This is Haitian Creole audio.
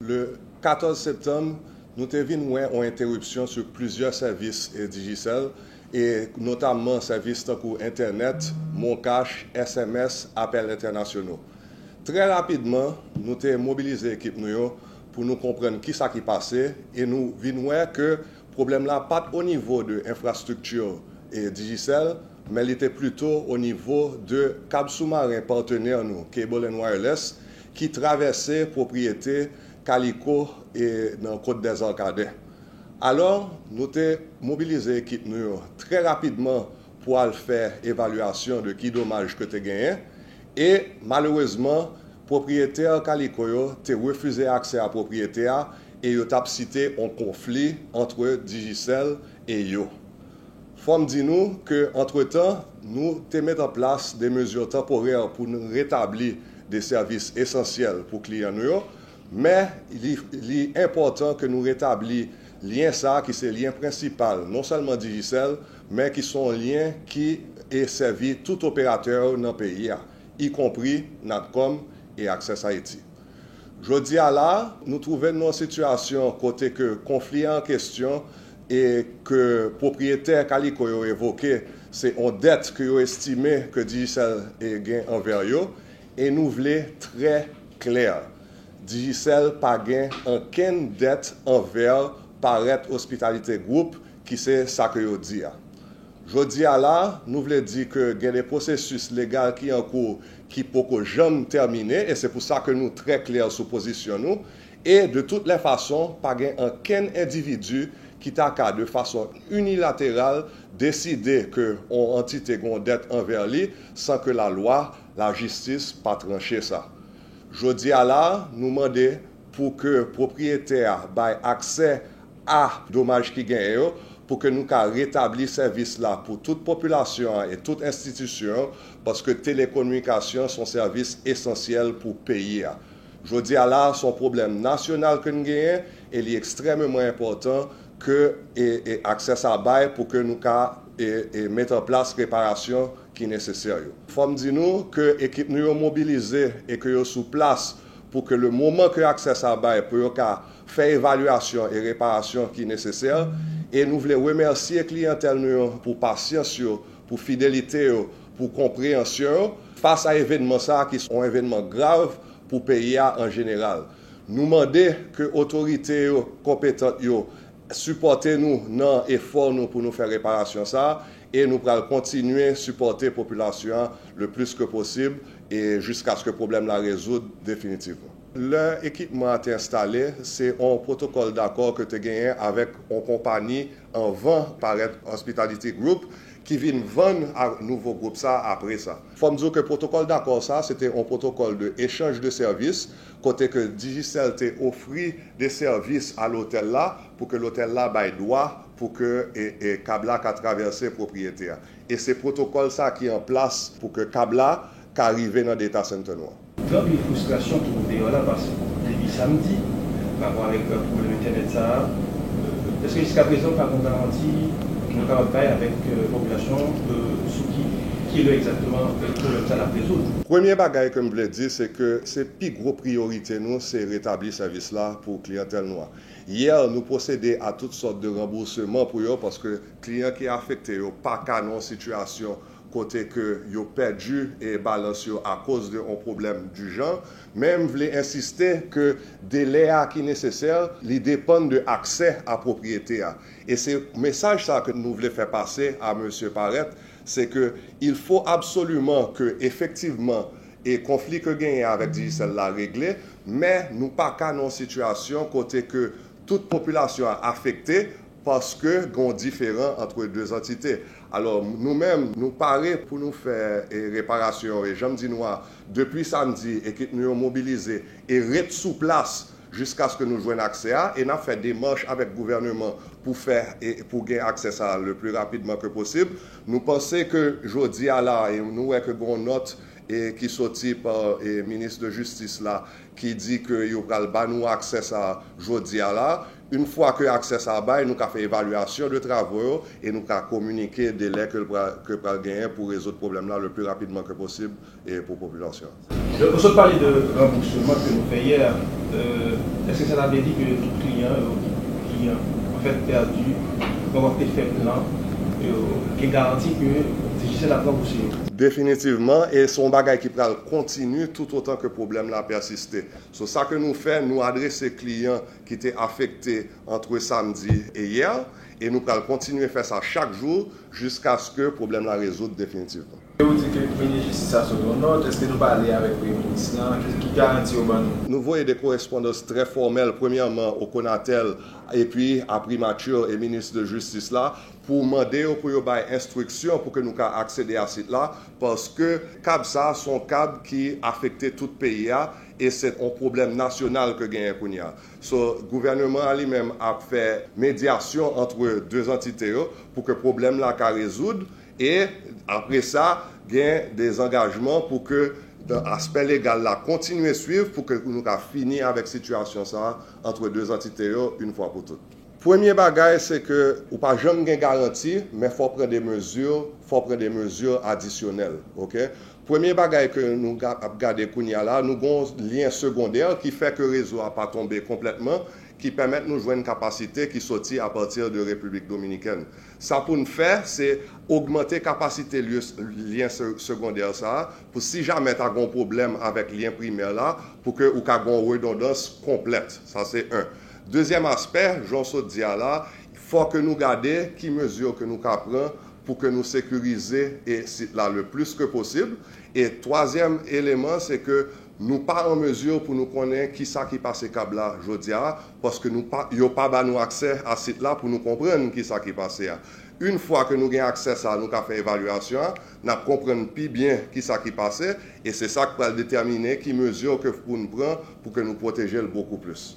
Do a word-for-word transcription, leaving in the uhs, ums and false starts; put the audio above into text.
Le katòz septanm, nou te vin wè yon enteripsyon sou plizyè sèvis e Digicel, e notamman sèvis tankou entènèt, MonCash, S M S, apèl entènasyonal. Trè rapidman, nou te mobilize ekip nou yo pou nou konprann kisa ki pase, e nou vin wè ke pwoblèm la pa t o nivo de enfrastrikti e Digicel, men li te plito o nivo de kab soumaren patnè nou, Cable and Wireless, ki travèse pwopriyete Kaliko e nan Côte des Arcadins. Alò, nou te mobilize ekip nou yo trè rapidman pou al fè evalyasyon de ki domaj ke te genyen, e malerezman, pwopriyetè Kaliko yo te refize aksè a pwopriyete a, e yo t ap site yon konfli ant Digicel e yo. Fò m di nou ke, antretan, nou te met an plas de mezi tanporè pou nou retabli de sèvis esansyèl pou kliyan nou yo, men li, li enpòtan ke nou retabli lyen sa a ki se lyen prensipal, non sèlman Digicel, men ki se yon lyen ki e sèvi tout operatè yo nan peyi a, ikonpri Natcom e Access Haiti. Jodi a la, nou twouve n nan yon sitiyasyon kote ke konfli a an kesyon e ke pwopriyetè Kaliko yo evoke, se yon dèt ke yo estime ke Digicel e gen anvè yo, e nou vle trè klè. Digicel pa gen ankenn dèt anvè Parrett Hospitality Group, ki se sa ke yo di a. Jodi a la, nou vle di ke gen de pwosesis legal ki an kou ki poko janm tèmine, e se pou sa ke nou trè klè sou pozisyon nou, e de tout lè fason, pa gen ankenn endividi ki ta ka, de fason inilateral, deside ke yon antite gen yon dèt anvè li, san ke lalwa, lajistis pa tranche sa. Jodi a la, nou mande pou ke pwopriyetè a bay aksè a domaj ki genyen yo, pou ke nou ka retabli sèvis la pou tout popilasyon an e tout enstitisyon, paske telekominikasyon se yon sèvis esansyèl pou peyi a. Jodi a la, se yon pwoblèm nasyonal ke n genyen, e li ekstrèmeman enpòtan ke e, e aksè sa bay pou ke nou ka e, e met an plas reparasyon ki nesesè yo. Fò m di nou ke ekip nou yo mobilize e ke yo sou plas pou ke le moman ke aksè sa bay, pou yo ka fè evalyasyon e reparasyon ki nesesè. E nou vle remèsye kliyantèl nou yo pou pasyans yo, pou fidelite yo, pou konpreyansyon yo fas a evènman sa a ki se yon evènman grav pou peyi a an jeneral. Nou mande ke otorite yo konpetan yo sipòte nou nan efò nou pou nou fè reparasyon sa a, e nou pral kontinye sipòte popilasyon an le plis ke posib e jiskaske pwoblèm la rezoud definitivman. Lè ekipman an te enstale, se yon pwotokòl dakò ke te genyen avèk yon konpayi anvan Parrett Hospitality Group ki vin vann a nouvo gwoup sa a apre sa. Fò m di w ke pwotokòl dakò sa a, se te yon pwotokòl de echanj de sèvis, kote ke Digicel te ofri de sèvis a lotèl la, pou ke lotèl la bay dwa pou ke e, e kab la ka travèse pwopriyete a. E se pwotokòl sa a ki an plas pou ke kab la ka rive nan Delta Center nou an. Gen anpil fristrasyon ki moute deyò la, paske depi samdi, pa rapò avèk pwoblèm entènèt sa a, èske jiskaprezan pa gen yon garanti ki nou kapab bay avèk popilasyon sou ki, ki lè egzakteman pwoblèm sa a ap rezoud? Premye bagay ke m vle di, se ke se pi gwo priyorite nou, se retabli sèvis la pou kliyantèl nou an. Yè, nou pwosede a tout sòt de ranbousman pou yo, paske kliyan ki afekte yo pa ka nan yon sitiyasyon kote ke yo pèdi e balans yo akoz de yon pwoblèm dijan, men m vle ensiste ke delè a ki nesesè, li depann de aksè a pwopriyete a. E se mesaj sa ke nou vle fè pase a mesye Parrett, se ke il faut absolument ke efektivman e konfli ke genyen avèk Digicel la regle, men nou pa ka nan yon sitiyasyon kote ke tout popilasyon an afekte paske gen yon diferan ant de antite. Alò, nou menm, nou pare pou nou fè e, reparasyon yo. E jan m di nou a, depi samdi, ekip nou yo mobilize e ret sou plas jiskaske nou jwenn aksè a, e n ap fè demach avèk gouvèneman pou fè e pou gen aksè sa a le pli rapidman ke posib. Nou panse ke jodi a la, e nou wè ke gen yon nòt e ki soti pa e minis de jistis la, ki di ke yo pral ba nou aksè sa a jodi a la. Yon fwa ke aksè sa a bay, nou ka fè evalyasyon de travo yo e nou ka kominike delè ke l pral, ke pral genyen pou rezoud pwoblèm la le pli rapidman ke posib e pou popilasyon an. Donk, nou sot pale de ranbousman ke nou fè yè. Euh, èske sa ta vle di ke tout kliyan yo ki, an fèt, pèdi, pandan w te fè plan, yo gen garanti ke Digicel ap ranbouse yo? Definitivman, e se yon bagay ki pral kontinye tout otan ke pwoblèm la pèsiste. So, sa ke nou fè, nou adrese kliyan ki te afekte ant samdi e yè, e nou pral kontinye fè sa chak jou jiskaske pwoblèm la rezoud definitivman. Ou di ke minis jistis la sot yon nòt, èske nou pale avèk premye minis lan? Ki, ki garanti yo ban nou? Nou voye de korespondans trè fòmèl, premyèman o Conatel, epi a Primati e minis de jistis la, pou mande yo pou yo bay enstriksyon pou ke nou ka aksede a sit la, paske kab sa a se yon kab ki afekte tout peyi a, e se yon pwoblèm nasyonal ke genyen kounye a. So, gouvènman an li menm ap fè medyasyon ant de antite yo pou ke pwoblèm la ka rezoud, e apre sa, gen de zangajman pou ke aspè legal la kontinye swiv pou ke nou ka fini avèk sitiyasyon sa a ant de antite yo yon fwa pou tout. Premye bagay, se ke ou pa janm gen garanti, men fò w pran de mezi, fò w pran de mezi adisyonèl, oke? Premye bagay ke nou ga-, ap gade kounye a la, nou gen yon lyen segondè ki fè ke rezo a pa tonbe konplètman, ki pèmèt nou jwenn kapasite ki soti apati de Repiblik Dominikèn. Sa pou n fè, se ogmante kapasite lye-, lyen se-, segondè sa a, pou si jamè ta gen yon pwoblèm avèk lyen primè la, pou ke ou ka gen yon redondans konplèt. Sa se yon. Dezyèm aspè, jan w sot di a la, fò ke nou gade ki mezi ke nou ka pran pou ke nou sekirize e sit la le plis ke posib. E twazyèm eleman, se ke nou pa an mezi pou nou konnen kisa ki pase kab la jodi a, paske nou pa, yo pa ba nou aksè a sit la pou nou konprann kisa ki pase a. Yon fwa ke nou gen aksè sa, nou ka fè evalyasyon an, n ap konprann pi byen kisa ki pase, e se sa k pral detèmine ki mezi ke pou n pran pou ke nou pwoteje l bokou plis.